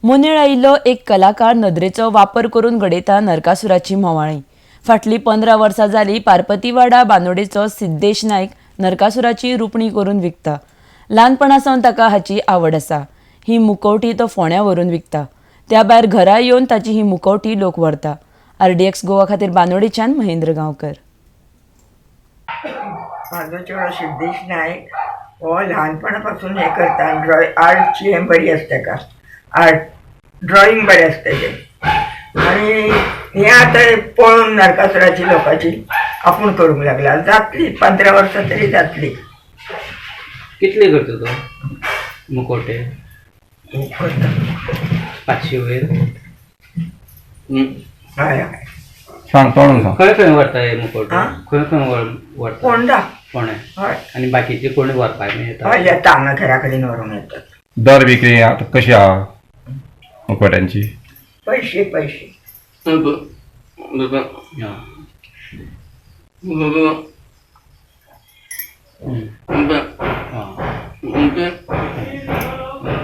मोनेळ आयिल्लो एक कलाकार नदरेचो वापर करून घडयता नरकासुराची म्होंवाळी. फाटलीं 15 वर्सां जाली पार्पतीवाडा बांदोडेचो सिद्धेश नायक नरकासुराची रुपणी करून विकता. ल्हानपणा सावन ताका हाची आवड आसा. ही मुखवटी तो फोंड्या व्हरून विकता. त्या भायर घरा येवन ताची ही मुखवटी लोक व्हरता. आरडीएक्स गोवा खातीर बांदोडेच्यान महेंद्र गांवकर. म्हाजो चेडो सिद्धेश नायक हो ल्हानपणा पासून हें करता. आर्टची हें बरी आसता तेका, आर्ट ड्रॉइंग बरें आसता तेजें. आनी हें आतां पळोवन नरकासुराची लोकांची आपूण करूंक लागला. जातली 15 वर्सां तरी जातली. कितले करता तो मुखवटे? करता. 500 वयर. हय हय. सांग, तोंडून सांग. खंय खंय व्हरता हे मुखवटे? आं? खंय खंय व्हरता? फोंडा. फोंड्या. हय. आनी बाकीचे कोणी व्हरपाक येता? हय, येता, हांगा घरा कडेन व्हरूंक येतात. दर विक्री आतां कशी आहा मुखवट्यांची? पयशे पयशे. आं.